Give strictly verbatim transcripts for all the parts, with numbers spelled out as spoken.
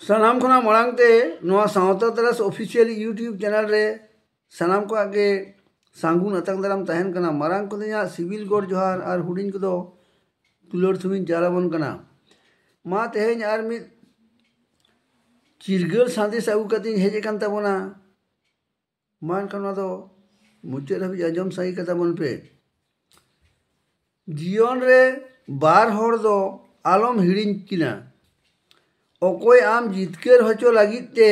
ᱥᱟᱱᱟᱢ ᱠᱷᱚᱱᱟᱜ ᱢᱟᱲᱟᱝ ᱛᱮ ᱱᱚᱣᱟ ᱥᱟᱶᱛᱟ ᱛᱟᱨᱟᱥ ᱚᱯᱷᱤᱥᱤᱭᱟᱞ YouTube ᱪᱮᱱᱮᱞ ᱨᱮ ᱥᱟᱱᱟᱢ ᱠᱚᱣᱟᱜ ᱜᱮ ᱥᱟᱹᱜᱩᱱ ᱟᱛᱟᱝ ᱫᱟᱨᱟᱢ ᱛᱟᱦᱮᱱ ᱠᱟᱱᱟ᱾ ᱢᱟᱨᱟᱝ ᱠᱚᱫᱚ ᱤᱧᱟᱹᱜ ᱥᱤᱵᱤᱞ ᱜᱚᱰ ᱡᱚᱦᱟᱨ ᱟᱨ ᱦᱩᱰᱤᱧ ᱠᱚᱫᱚ ᱫᱩᱞᱟᱹᱲ ᱛᱷᱩᱢᱤᱧ ᱪᱟᱞ ᱟᱵᱚᱱ ᱠᱟᱱᱟ᱾ ᱢᱟ ᱛᱮᱦᱮᱧ ᱟᱨ ᱢᱤᱫ ᱪᱤᱨᱜᱟᱹᱞ ᱥᱟᱸᱫᱮᱥ ᱟᱹᱜᱩ ᱠᱟᱛᱮᱧ ᱦᱮᱡ ᱟᱠᱟᱱ ᱛᱟᱵᱚᱱᱟ᱾ ᱢᱟ ᱮᱱᱠᱷᱟᱱ ᱱᱚᱣᱟ ᱫᱚ ᱢᱩᱪᱟᱹᱫ ᱦᱟᱹᱵᱤᱡ ᱟᱸᱡᱚᱢ ᱥᱟᱸᱜᱮ ᱠᱟᱛᱟ ᱵᱚᱱ ᱯᱮ᱾ ᱡᱤᱭᱚᱱ ᱨᱮ ᱵᱟᱨ ᱦᱚᱲ ᱫᱚ ᱟᱞᱚᱢ ᱦᱤᱲᱤᱧ ᱠᱤᱱᱟ᱾ ᱚᱠᱚᱭ ᱟᱢ ᱡᱤᱛᱠᱟᱹᱨ ᱦᱚᱪᱚ ᱞᱟᱹᱜᱤᱫ ᱛᱮ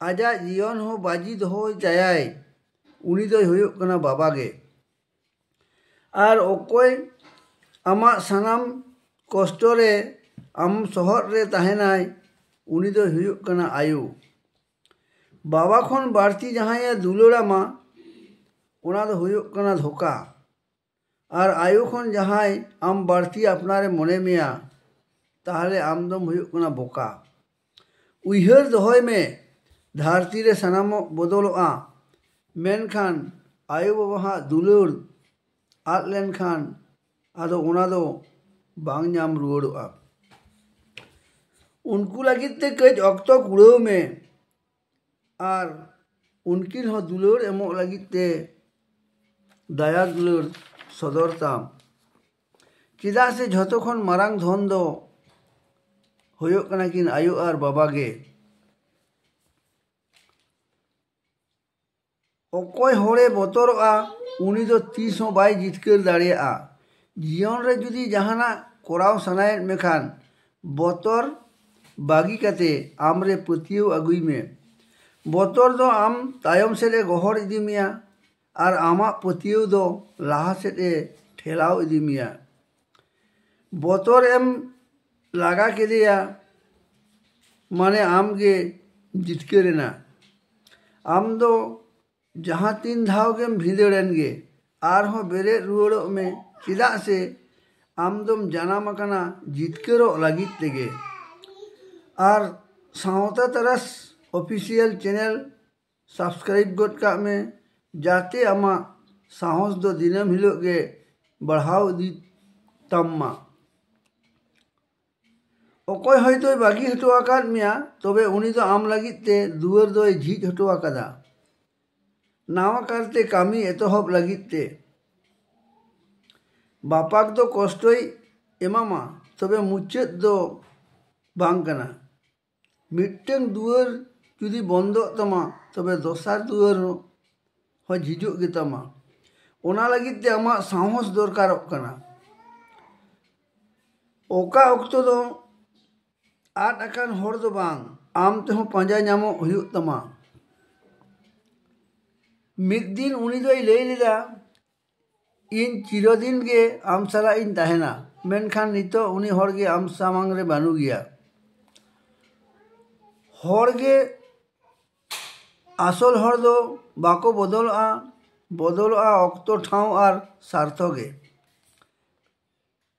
ᱟᱡᱟᱜ ᱡᱤᱭᱚᱱ ᱦᱚᱸ ᱵᱟᱹᱡᱤ ᱫᱚᱦᱚᱭ ᱪᱟᱭᱟᱭ, ᱩᱱᱤ ᱫᱚᱭ ᱦᱩᱭᱩᱜ ᱠᱟᱱᱟ ᱵᱟᱵᱟ ᱜᱮ᱾ ᱟᱨ ᱚᱠᱚᱭ ᱟᱢᱟᱜ ᱥᱟᱱᱟᱢ ᱠᱚᱥᱴᱚ ᱨᱮ ᱟᱢ ᱥᱚᱦᱚᱫ ᱨᱮ ᱛᱟᱦᱮᱱᱟᱭ, ᱩᱱᱤ ᱫᱚᱭ ᱦᱩᱭᱩᱜ ᱠᱟᱱᱟ ᱟᱭᱳ᱾ ᱵᱟᱵᱟ ᱠᱷᱚᱱ ᱵᱟᱹᱲᱛᱤ ᱡᱟᱦᱟᱸᱭᱮ ᱫᱩᱞᱟᱹᱲᱟᱢᱟ, ᱚᱱᱟ ᱫᱚ ᱦᱩᱭᱩᱜ ᱠᱟᱱᱟ ᱫᱷᱳᱠᱟ᱾ ᱟᱨ ᱟᱭᱳ ᱠᱷᱚᱱ ᱡᱟᱦᱟᱸᱭ ᱟᱢ ᱵᱟᱹᱲᱛᱤ ᱟᱯᱱᱟᱨᱮ ᱢᱚᱱᱮ ᱢᱮᱭᱟ, ᱛᱟᱦᱚᱞᱮ ᱟᱢ ᱫᱚᱢ ᱦᱩᱭᱩᱜ ᱠᱟᱱᱟ ᱵᱚᱠᱟ᱾ ᱩᱭᱦᱟᱹᱨ ᱫᱚᱦᱚᱭ ᱢᱮ, ᱫᱷᱟᱹᱨᱛᱤ ᱨᱮ ᱥᱟᱱᱟᱢᱟᱜ ᱵᱚᱫᱚᱞᱚᱜᱼᱟ, ᱢᱮᱱᱠᱷᱟᱱ ᱟᱭᱳ ᱵᱟᱵᱟᱣᱟᱜ ᱫᱩᱞᱟᱹᱲ ᱟᱫ ᱞᱮᱱᱠᱷᱟᱱ ᱟᱫᱚ ᱚᱱᱟ ᱫᱚ ᱵᱟᱝ ᱧᱟᱢ ᱨᱩᱣᱟᱹᱲᱚᱜᱼᱟ᱾ ᱩᱱᱠᱩ ᱞᱟᱹᱜᱤᱫ ᱛᱮ ᱠᱟᱹᱡ ᱚᱠᱛᱚ ᱠᱩᱲᱟᱹᱣ ᱢᱮ ᱟᱨ ᱩᱱᱠᱤᱱ ᱦᱚᱸ ᱫᱩᱞᱟᱹᱲ ᱮᱢᱚᱜ ᱞᱟᱹᱜᱤᱫ ᱛᱮ ᱫᱟᱭᱟ ᱫᱩᱞᱟᱹᱲ ᱥᱚᱫᱚᱨ ᱛᱟᱢ᱾ ᱪᱮᱫᱟᱜ ᱥᱮ ᱡᱷᱚᱛᱚ ᱠᱷᱚᱱ ᱢᱟᱨᱟᱝ ᱫᱷᱚᱱ ᱫᱚ ᱦᱩᱭᱩᱜ ᱠᱟᱱᱟ ᱠᱤᱱ ᱟᱭᱳ ᱟᱨ ᱵᱟᱵᱟ ᱜᱮ᱾ ᱚᱠᱚᱭ ᱦᱚᱲᱮ ᱵᱚᱛᱚᱨᱚᱜᱼᱟ, ᱩᱱᱤ ᱫᱚ ᱛᱤᱥ ᱦᱚᱸ ᱵᱟᱭ ᱡᱤᱛᱠᱟᱹᱨ ᱫᱟᱲᱮᱭᱟᱜᱼᱟ᱾ ᱡᱤᱭᱚᱱ ᱨᱮ ᱡᱩᱫᱤ ᱡᱟᱦᱟᱱᱟᱜ ᱠᱚᱨᱟᱣ ᱥᱟᱱᱟᱭᱮᱫ ᱢᱮᱠᱷᱟᱱ, ᱵᱚᱛᱚᱨ ᱵᱟᱹᱜᱤ ᱠᱟᱛᱮ ᱟᱢᱨᱮ ᱯᱟᱹᱛᱭᱟᱹᱣ ᱟᱹᱜᱩᱭ ᱢᱮ᱾ ᱵᱚᱛᱚᱨ ᱫᱚ ᱟᱢ ᱛᱟᱭᱚᱢ ᱥᱮᱫ ᱮ ᱜᱚᱦᱚᱲ ᱤᱫᱤ ᱢᱮᱭᱟ ᱟᱨ ᱟᱢᱟᱜ ᱯᱟᱹᱛᱭᱟᱹᱣ ᱫᱚ ᱞᱟᱦᱟ ᱥᱮᱫ ᱮ ᱴᱷᱮᱞᱟᱣ ᱤᱫᱤ ᱢᱮᱭᱟ᱾ ᱵᱚᱛᱚᱨ ᱮᱢ ᱞᱟᱜᱟ ᱠᱮᱫᱮᱭᱟ, ᱢᱟᱱᱮ ᱟᱢ ᱜᱮ ᱡᱤᱛᱠᱟᱹᱨ ᱮᱱᱟ᱾ ᱟᱢ ᱫᱚ ᱡᱟᱦᱟᱸ ᱛᱤᱱ ᱫᱷᱟᱣ ᱜᱮᱢ ᱵᱷᱤᱸᱫᱟᱹᱲ ᱮᱱ ᱜᱮ, ᱟᱨᱦᱚᱸ ᱵᱮᱨᱮᱫ ᱨᱩᱣᱟᱹᱲᱚᱜ ᱢᱮ, ᱪᱮᱫᱟᱜ ᱥᱮ ᱟᱢ ᱫᱚᱢ ᱡᱟᱱᱟᱢ ᱟᱠᱟᱱᱟ ᱡᱤᱛᱠᱟᱹᱨᱚᱜ ᱞᱟᱹᱜᱤᱫ ᱛᱮᱜᱮ᱾ ᱟᱨ ᱥᱟᱶᱛᱟ ᱛᱟᱨᱟᱥ ᱚᱯᱷᱤᱥᱤᱭᱟᱞ ᱪᱮᱱᱮᱞ ᱥᱟᱵᱥᱠᱨᱟᱭᱤᱵ ᱜᱚᱫ ᱠᱟᱜ ᱢᱮ, ᱡᱟᱛᱮ ᱟᱢᱟᱜ ᱥᱟᱦᱚᱥ ᱫᱚ ᱫᱤᱱᱟᱹᱢ ᱦᱤᱞᱳᱜ ᱜᱮ ᱵᱟᱲᱦᱟᱣ ᱤᱫᱤ ᱛᱟᱢ ᱢᱟ᱾ ᱚᱠᱚᱭ ᱦᱚᱭᱛᱳᱭ ᱵᱟᱹᱜᱤ ᱦᱚᱴᱚ ᱟᱠᱟᱫ ᱢᱮᱭᱟ, ᱛᱚᱵᱮ ᱩᱱᱤ ᱫᱚ ᱟᱢ ᱞᱟᱹᱜᱤᱫ ᱛᱮ ᱫᱩᱣᱟᱹᱨ ᱫᱚᱭ ᱡᱷᱤᱡ ᱦᱚᱴᱚ ᱟᱠᱟᱫᱟ᱾ ᱱᱟᱣᱟ ᱠᱟᱨᱛᱮ ᱠᱟᱹᱢᱤ ᱮᱛᱚᱦᱚᱵ ᱞᱟᱹᱜᱤᱫ ᱛᱮ᱾ ᱵᱟᱯᱟᱠ ᱫᱚ ᱠᱚᱥᱴᱚᱭ ᱮᱢᱟᱢᱟ, ᱛᱚᱵᱮ ᱢᱩᱪᱟᱹᱫ ᱫᱚ ᱵᱟᱝ ᱠᱟᱱᱟ᱾ ᱢᱤᱫᱴᱟᱝ ᱫᱩᱣᱟᱹᱨ ᱡᱩᱫᱤ ᱵᱚᱱᱫᱚᱜ ᱛᱟᱢᱟ, ᱛᱚᱵᱮ ᱫᱚᱥᱟᱨ ᱫᱩᱣᱟᱹᱨ ᱦᱚᱸ ᱡᱷᱤᱡᱚᱜ ᱜᱮᱛᱟᱢᱟ᱾ ᱚᱱᱟ ᱞᱟᱹᱜᱤᱫ ᱛᱮ ᱟᱢᱟᱜ ᱥᱟᱦᱚᱥ ᱫᱚᱨᱠᱟᱨᱚᱜ ᱠᱟᱱᱟ᱾ ᱚᱠᱟ ᱚᱠᱛᱚ ᱫᱚ ᱟᱫ ᱟᱠᱟᱱ ᱦᱚᱲ ᱫᱚ ᱵᱟᱝ, ᱟᱢ ᱛᱮᱦᱚᱸ ᱯᱟᱸᱡᱟ ᱧᱟᱢᱚᱜ ᱦᱩᱭᱩᱜ ᱛᱟᱢᱟ᱾ ᱢᱤᱫ ᱫᱤᱱ ᱩᱱᱤ ᱫᱚᱭ ᱞᱟᱹᱭ ᱞᱮᱫᱟ, "ᱤᱧ ᱪᱤᱨᱚᱫᱤᱱ ᱜᱮ ᱟᱢ ᱥᱟᱞᱟᱜ ᱤᱧ ᱛᱟᱦᱮᱱᱟ", ᱢᱮᱱᱠᱷᱟᱱ ᱱᱤᱛᱚᱜ ᱩᱱᱤ ᱦᱚᱲ ᱜᱮ ᱟᱢ ᱥᱟᱢᱟᱝ ᱨᱮ ᱵᱟᱹᱱᱩᱜ ᱜᱮᱭᱟ᱾ ᱦᱚᱲ ᱜᱮ ᱟᱥᱚᱞ ᱦᱚᱲ ᱫᱚ ᱵᱟᱠᱚ ᱵᱚᱫᱚᱞᱚᱜᱼᱟ, ᱵᱚᱫᱚᱞᱚᱜᱼᱟ ᱚᱠᱛᱚ, ᱴᱷᱟᱶ ᱟᱨ ᱥᱟᱨᱛᱷᱚ ᱜᱮ᱾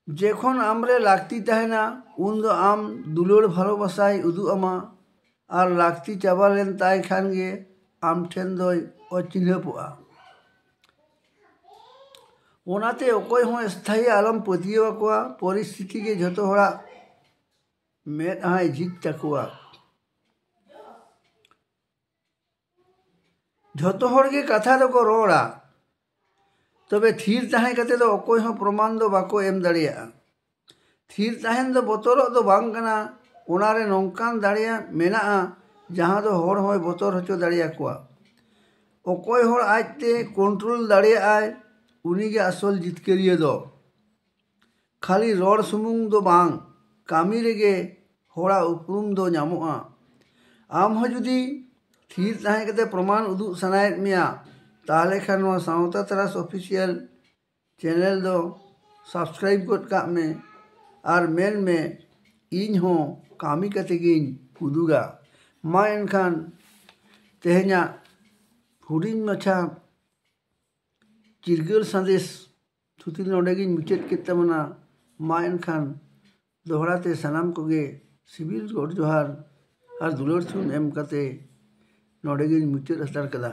ᱡᱮᱠᱷᱚᱱ ᱟᱢᱨᱮ ᱞᱟᱹᱠᱛᱤ ᱛᱟᱦᱮᱱᱟ, ᱩᱱ ᱫᱚ ᱟᱢ ᱫᱩᱞᱟᱹᱲ ᱵᱷᱟᱞᱚᱵᱟᱥᱟᱭ ᱩᱫᱩᱜ ᱟᱢᱟ, ᱟᱨ ᱞᱟᱹᱠᱛᱤ ᱪᱟᱵᱟ ᱞᱮᱱ ᱛᱟᱭ ᱠᱷᱟᱱ ᱜᱮ ᱟᱢ ᱴᱷᱮᱱ ᱫᱚᱭ ᱚᱪᱤᱱᱦᱟᱹᱯᱚᱜᱼᱟ᱾ ᱚᱱᱟᱛᱮ ᱚᱠᱚᱭ ᱦᱚᱸ ᱮᱥᱛᱷᱟᱭᱤ ᱟᱞᱚᱢ ᱯᱟᱹᱛᱭᱟᱹᱣ ᱟᱠᱚᱣᱟ, ᱯᱚᱨᱤᱥᱛᱷᱤᱛᱤ ᱜᱮ ᱡᱷᱚᱛᱚ ᱦᱚᱲᱟᱜ ᱢᱮᱫᱦᱟᱭ ᱡᱷᱤᱡ ᱛᱟᱠᱚᱣᱟ᱾ ᱡᱷᱚᱛᱚ ᱦᱚᱲ ᱜᱮ ᱠᱟᱛᱷᱟ ᱫᱚᱠᱚ ᱨᱚᱲᱟ, ᱛᱚᱵᱮ ᱛᱷᱤᱨ ᱛᱟᱦᱮᱸ ᱠᱟᱛᱮ ᱫᱚ ᱚᱠᱚᱭ ᱦᱚᱸ ᱯᱨᱚᱢᱟᱱ ᱫᱚ ᱵᱟᱠᱚ ᱮᱢ ᱫᱟᱲᱮᱭᱟᱜᱼᱟ᱾ ᱛᱷᱤᱨ ᱛᱟᱦᱮᱱ ᱫᱚ ᱵᱚᱛᱚᱨᱚᱜ ᱫᱚ ᱵᱟᱝ ᱠᱟᱱᱟ, ᱚᱱᱟᱨᱮ ᱱᱚᱝᱠᱟᱱ ᱫᱟᱲᱮᱭᱟᱜ ᱢᱮᱱᱟᱜᱼᱟ, ᱡᱟᱦᱟᱸ ᱫᱚ ᱦᱚᱲ ᱦᱚᱸᱭ ᱵᱚᱛᱚᱨ ᱦᱚᱪᱚ ᱫᱟᱲᱮᱭᱟᱠᱚᱣᱟ᱾ ᱚᱠᱚᱭ ᱦᱚᱲ ᱟᱡᱛᱮ ᱠᱚᱱᱴᱨᱳᱞ ᱫᱟᱲᱮᱭᱟᱜᱼᱟᱭ, ᱩᱱᱤᱜᱮ ᱟᱥᱚᱞ ᱡᱤᱛᱠᱟᱹᱨᱤᱭᱟᱹ ᱫᱚ᱾ ᱠᱷᱟᱹᱞᱤ ᱨᱚᱲ ᱥᱩᱢᱩᱝ ᱫᱚ ᱵᱟᱝ, ᱠᱟᱹᱢᱤ ᱨᱮᱜᱮ ᱦᱚᱲᱟᱜ ᱩᱯᱨᱩᱢ ᱫᱚ ᱧᱟᱢᱚᱜᱼᱟ᱾ ᱟᱢ ᱦᱚᱸ ᱡᱩᱫᱤ ᱛᱷᱤᱨ ᱛᱟᱦᱮᱸ ᱠᱟᱛᱮ ᱯᱨᱚᱢᱟᱱ ᱩᱫᱩᱜ ᱥᱟᱱᱟᱭᱮᱫ ᱢᱮᱭᱟ, ᱛᱟᱦᱚᱞᱮ ᱠᱷᱟᱱ ᱱᱚᱣᱟ ᱥᱟᱶᱛᱟ ᱛᱟᱨᱟᱥ ᱚᱯᱷᱤᱥᱤᱭᱟᱞ ᱪᱮᱱᱮᱞ ᱫᱚ ᱥᱟᱵᱥᱠᱨᱟᱭᱤᱵ ᱜᱚᱫ ᱠᱟᱜ ᱢᱮ ᱟᱨ ᱢᱮᱱ ᱢᱮ, "ᱤᱧ ᱦᱚᱸ ᱠᱟᱹᱢᱤ ᱠᱟᱛᱮ ᱜᱤᱧ ᱩᱫᱩᱜᱟ᱾" ᱢᱟ ᱮᱱᱠᱷᱟᱱ ᱛᱮᱦᱮᱧᱟᱜ ᱦᱩᱰᱤᱧ ᱢᱟᱪᱷᱟ ᱪᱤᱨᱜᱟᱹᱞ ᱥᱟᱸᱫᱮᱥ ᱛᱷᱩᱛᱤ ᱱᱚᱰᱮ ᱜᱤᱧ ᱢᱩᱪᱟᱹᱫ ᱠᱮᱫ ᱛᱟᱵᱚᱱᱟ᱾ ᱢᱟ ᱮᱱᱠᱷᱟᱱ ᱫᱚᱦᱲᱟ ᱛᱮ ᱥᱟᱱᱟᱢ ᱠᱚᱜᱮ ᱥᱤᱵᱤᱞ ᱜᱚᱰ ᱡᱚᱦᱟᱨ ᱟᱨ ᱫᱩᱞᱟᱹᱲ ᱛᱷᱩᱢ ᱮᱢ ᱠᱟᱛᱮ ᱱᱚᱰᱮ ᱜᱤᱧ ᱢᱩᱪᱟᱹᱫ ᱦᱟᱛᱟᱲ ᱠᱟᱫᱟ᱾